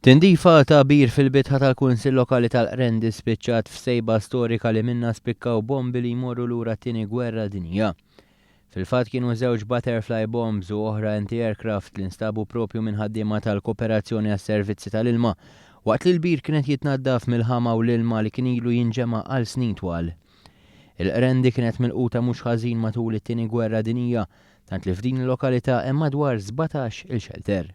Tindifa ta' bir fil-bitħa tal-Kunsill Lokali tal-Qrendi spiċċat f'sejba storika li minnha spikkaw bombi li jmorru lura t-Tieni Gwerra Dinjija. Fil-fatt kienu żewġ butterfly bombs u oħra anti-aircraft li nstabu propju minn ħaddiema tal-Kooperazzjoni għas-Servizzi tal-Ilma waqt li l-bir kien qed jitnaddaf mill-ħama u l-ilma li kien ilu jinġema' għal snin twal. Il-Qrendi kienet milquta mhux ħażin matul it-Tieni Gwerra Dinjija tant li f'din il-lokalità hemm madwar 17 il xelter.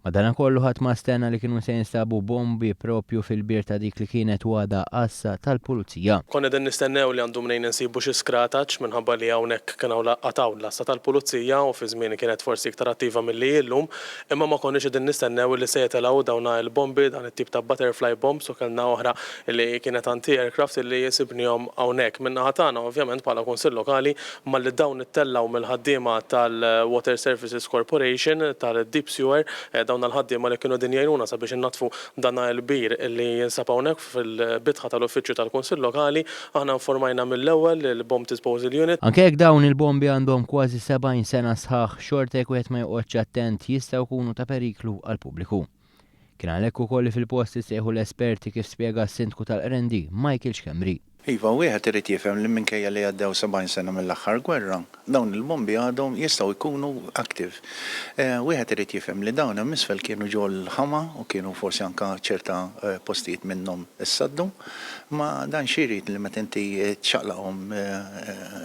Madanakollu ħadd ma stenna li kienu se jinstabu bombi propju fil-bir ta' dik li kienet u għadha għassa tal-Pulizija. Konna qegħdin nistennew li għandu mnejn insibu xi skrataċ minħabba li hawnhekk kien hawn għad hawn l-għassa tal-Pulizija u fi żmieni kienet forsi iktar attiva milli hi llum, imma ma konniex qegħdin nistennew li se jitilgħu dawn il-bombi, dan it-tip ta' butterfly bombs u kellna oħra li kienet anti-aircraft li sibniehom hawnhekk. Min-naħa tagħna ovvjament bħala Kunsill Lokali malli dawn ittellgħu mill-ħaddiema tal-Water Services Corporation, tal-Deep Sewer, dawn l-ħaddiema li kienu qegħdin jgħinuna sabiex innaddfu dan il-bir li jinsab hawnhekk fil-bitħa tal-uffiċċju tal-Kunsill Lokali, aħna informajna mill-ewwel lill-Bomb Disposal Unit. Anke jekk dawn il-bombi għandhom kważi 70 sena sħaħ, xorta jekk wieħed ma joqgħodx attent jistgħu jkunu ta' periklu għall-pubbliku. Kien għalhekk ukoll li fil-post issejħu l-esperti kif spjega s-Sindku tal-Qrendi, Michael Schembri. Iva, wieħed irid jifhem li minkejja li għaddew 70 sena mill-aħħar gwerra, dawn il-bombi għadhom jistgħu jkunu active. Wieħed irid jifhem li dawn hemm isfel kienu ġol-ħama u kienu forsi anke ċerta postijiet minnhom issaddu, ma dan xi jrid li meta inti txaqlaqhom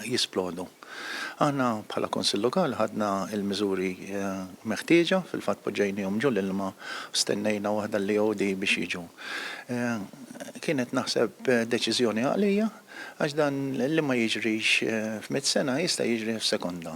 jisplodu. Aħna bħala Kunsill Lokali ħadna l-miżuri meħtieġa, fil-fatt poġġejniehom ġo l-ilma u stennejna waħda l-EOD biex jiġu. Kienet naħseb deċiżjoni għaqlija għax dan li ma jiġrix f'mitt sena jista' jiġri f'sekonda.